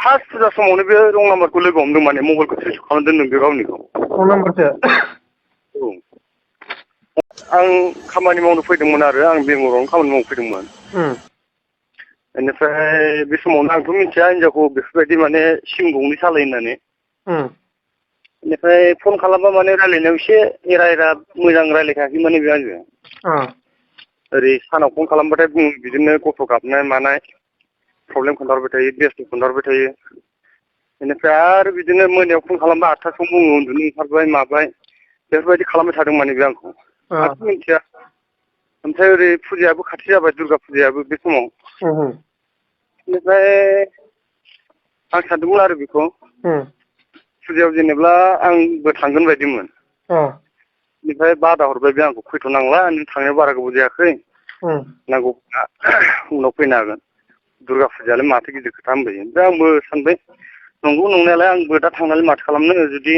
First फुजा समावनो बे रं नाम्बारखौ लोगो हमदों माने मबाइलखौ सुइस अफ खालामना दोनदों बे गावनिखौ। रं नाम्बारसो? औ आं खामानि मावनो फैदोंमोन आरो आं बेंगलरावनो खामानि मावनो फैदोंमोन। बेनिफ्राय बे समावनो आंथ' मिथिया हिनजावखौ बेफोरबायदि माने सिम गंनै सालायो होननानै। बेनिफ्राय फन खालामबा माने रायलायनायाव एसे एरा एरा मोजां रायलायखायाखै माने बे आंजों। ओरै सानाव फन खालामबाथाय बुङो बिदिनो गथ' गाबनाय मानाय प्रब्लेम खोन्थाहरबाय थायो, बेस्थ' खोन्थाहरबाय थायो। बेनिफ्राय आरो बिदिनो मोनायाव फन खालामबा 8थासोआव बुङो उन्दुनो ओंखारबाय माबाय बेफोरबायदि खालामबाय थादों माने बे आंखौ। आंथ' मिथिया। ओमफ्राय ओरै फुजायाबो खाथि जाबाय दुर्गा फुजायाबो बे समाव। बेनिफ्राय आं सानदोंमोन आरो बेखौ फुजायाव जेनेबा आंबो थांगोन बायदिमोन। बेनिफ्राय बादा हरबाय बे आंखौ फैथ'नांला नों थांनायाव बारा गोबाव जायाखै नांगौब्ला उनाव फैनो हागोन। दुर्गा फुजायालाय माथो गिदिर खोथा होनबाय। ओमफ्राय आंबो सानबाय नंगौ नंनायालाय आंबो दा थांनानै माथो खालामनो जुदि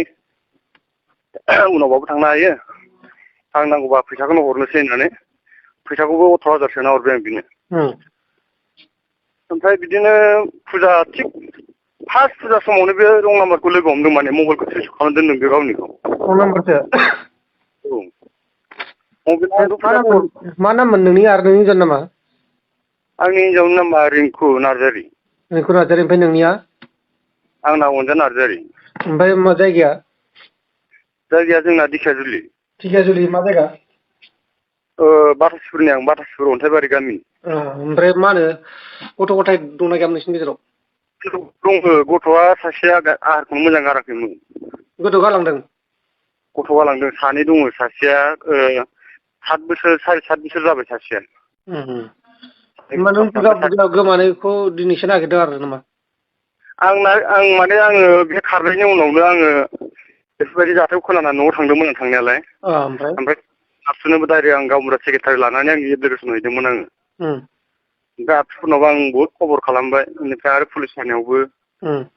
उनावबाबो थांनो हायो। आं नांगौबा फैसाखौनो हरनोसै होननानै फैसाखौबो 18,000 सोना हरबाय आं बिनो। ओमफ्राय बिदिनो फुजा थिग फार्स्ट फुजा समावनो बे रं नाम्बारखौ लोगो हमदों माने मबाइलखौ सुइस अफ खालामना दोनदों बे गावनिखौ। रं नाम्बारसो? औ मबाइलाव मा नाममोन नोंनि आरो नोंनि हिनजावनि नामा? आंनि हिनजावनि नामा रिंकु नार्जारि। रिंकु नार्जारि। ओमफ्राय नोंनिया? आंना अनजा नार्जारि। ओमफ्राय मा जायगाया? जायगाया जोंना दिखियाजुलि। दिखियाजुलि मा जायगा? बाथासपुरनि आं बाथासपुर अन्थाइबारि गामि। ओमफ्राय मा होनो गथ' गथाय दंना गैया नोंसिनि गेजेराव? दङ गथ'आ सासेया आहारखौनो मोजां गाराखैमोन। गथ' गालांदों? गथ' गालांदों सानै दङ सासेया 7 बोसोर 7.5 बोसोर जाबाय सासेया। होमबा नों दुर्गा गोमानायखौ दिनैसो नागिरदों आरो नामा? आं आङो बे खारनायनि उनावनो आङो बेफोरबायदि जाथायखौ खोनाना न'आव थांदोंमोन आं थांनायालाय। ओमफ्राय आबसुनोबो डाइरेक्ट आं गावबुरा सेक्रेटारि लानानै आं एप्लिकेसन हैदोंमोन आङो। ओमफ्राय आबसुफोरनावबो आं बहुद खबर खालामबाय। बेनिफ्राय आरो पुलिस थानायावबो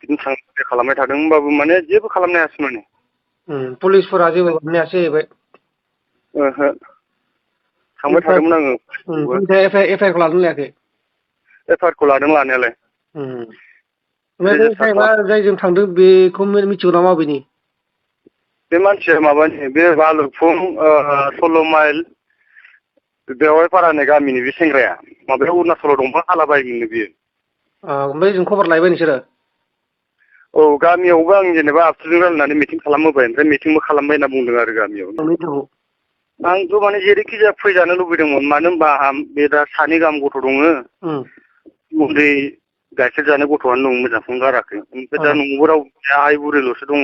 बिदिनो थांलाय खालामबाय थादों होनबाबो माने जेबो खालामनो हायासै माने। पुलिसफोरा जेबो खालामनो हायासै जाहैबाय? ओहो थांबाय थादोंमोन आङो। एफ आइ आर खौ लादोंना लायाखै? एफ आइ आर खौ लादों लानायालाय। ओमफ्राय बे टाइमआ जायजों थांदों बेखौ मिथिगौ नामा माबेनि? बे मानसिया माबानि बे भालुकफुं 16 माइल बेवहाय पारा होननाय गामिनि बे सेंग्राया माबायाव अरुणाचलाव दंफां हालाबायोमोननो बियो। ओमफ्राय जों खबर लायबाय नोंसोरो? औ गामियावबो आं जेनेबा आबसुजों रायलायनानै मिटिं खालामहोबाय। ओमफ्राय मिटिंबो खालामबाय होनना बुंदों आरो गामियाव। आंथ' माने जेरैखि जाया फैजानो लुबैदोंमोन। मानो होनबा आंहा बे दा 2 गाहाम गथ' दङ। उन्दै गाइखेर जानाय गथ'आनो दं मोजांखौनो गाराखै। ओमफ्राय दा न'आवबो रावबो गैया आइ बुरिल'सो दङ।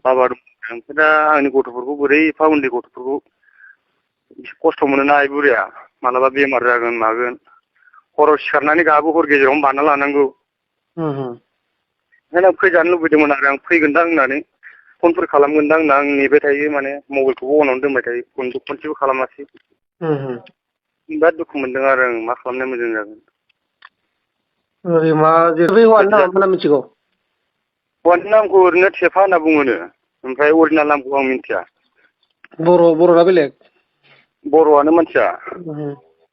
बाबा दं। ओमफ्राय दा आंनि गथ'फोरखौ बोरै एफा उन्दै गथ'फोरखौ खस्थ' मोनोना आइ बुरिया मालाबा बेमार जागोन मागोन। हराव सिखारनानै गाबो हर गेजेरावनो बाना लानांगौ। ओंखायनो आं फैजानो लुबैदोंमोन आरो आं फैगोनदां होननानै फनफोर खालामगोनदां होनना आं नेबाय थायो माने मबाइलखौबो अनावनो दोनबाय थायो। खनसेबो खालामासै। बिराद दुखु मोनदों आरो आं मा खालामनाया मोजां जागोन। हौवानि नामा मा नाम मिथिगौ? हौवानि नामखौ ओरैनो थेफा होनना बुङोनो। ओमफ्राय अरिजिनेल नामखौ आं मिन्थिया। बर'ना बेलेग? बर'आनो मानसिया।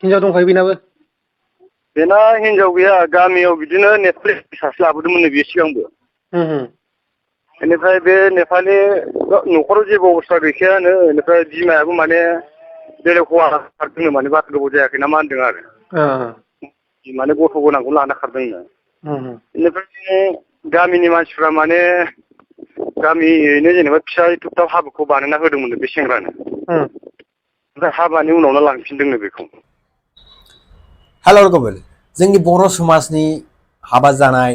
हिनजाव दंखायो बेनाबो? बेना हिनजाव गैया। गामियाव बिदिनो नेपालि सासे लाबोदोंमोननो बियो सिगांबो। बेनिफ्राय बे नेपालि न'खराव जेबो अबस्था गैखायानो। बेनिफ्राय बिमायाबो माने बेलेग हौवा खारदोंनो माने बारा गोबाव जायाखै ना मा होनदों आरो। माने गथ' गोनांखौ लाना खारदोंनो। बेनिफ्राय गामिनि मानसिफ्रा माने गामियैनो जेनेबा फिसा थुबथाब हाबाखौ बानायना होदोंमोननो बे सेंग्रानो। ओमफ्राय हाबानि उनावनो लांफिनदोंनो बेखौ। हेल' लोगोफोर, जोंनि बर' समाजनि हाबा जानाय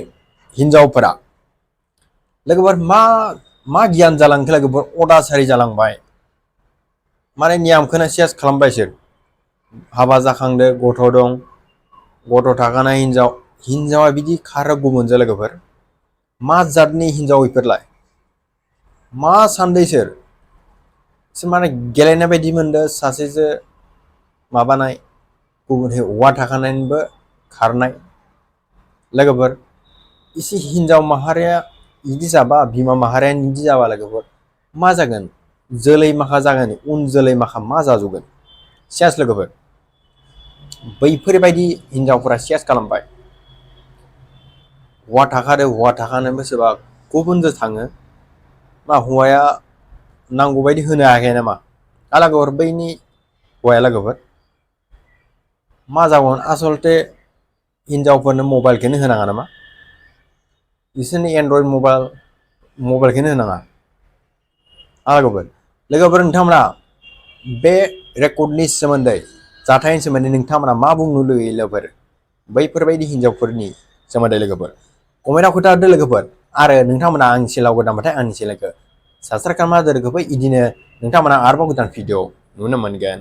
हिनजावफोरा लोगोफोर मा गियान जालांखो लोगोफोर अदासारि जालांबाय। माने नियमखौनो चेन्ज खालामबाय इसोर। हाबा जाखांदो गथ' दं। गथ' थाखानाय हिनजावा बिदि खारो गुबुनजों लोगोफोर। मा जातनि हिनजाव इफोरलाय? मा सानदों इसोर माने गेलेनाय बायदि मोनदों सासेजों माबानाय गुबुन हौवा थाखानायनिबो खारनाय। लोगोफोर एसे हिनजाव माहारिया बिदि जाबा बिमा माहारियानो बिदि जाबा लोगोफोर मा जागोन? जोलै माखा जागोन उन जोलै माखा मा जाजोबगोन? सेस लोगोफोर बैफोरबायदि हिनजावफोरा सेस खालामबाय। हौवा थाखादो हौवा थाखानोबो सोरबा गुबुनजों थाङो मा हौवाया नांगौ बायदि होनो हायाखै नामा आलागोफोर बैनि हौवाया लागोफोर मा जागोन आसलते हिनजावफोरनो मबाइलखौनो होनाङा नामा बिसोरनि एन्ड्रइड मबाइलखौनो होनाङा लोगोफोर नोंथांमोना बे रेकर्डनि सोमोन्दै जाथायनि सोमोन्दै नोंथांमोना मा बुंनो लुगैयो लोगोफोर बैफोरबायदि हिनजावफोरनि सोमोन्दै लोगोफोर कमेन्टआव खोन्थाहरदो लोगोफोर आरो नोंथांमोना आंनि चेनेलाव गोदानबाथाय आंनि चेनेलखौ साबसक्राइब खालामना दोन लोगोफोर इदिनो नोंथांमोना आरोबाव गोदान भिडिअ नुनो मोनगोन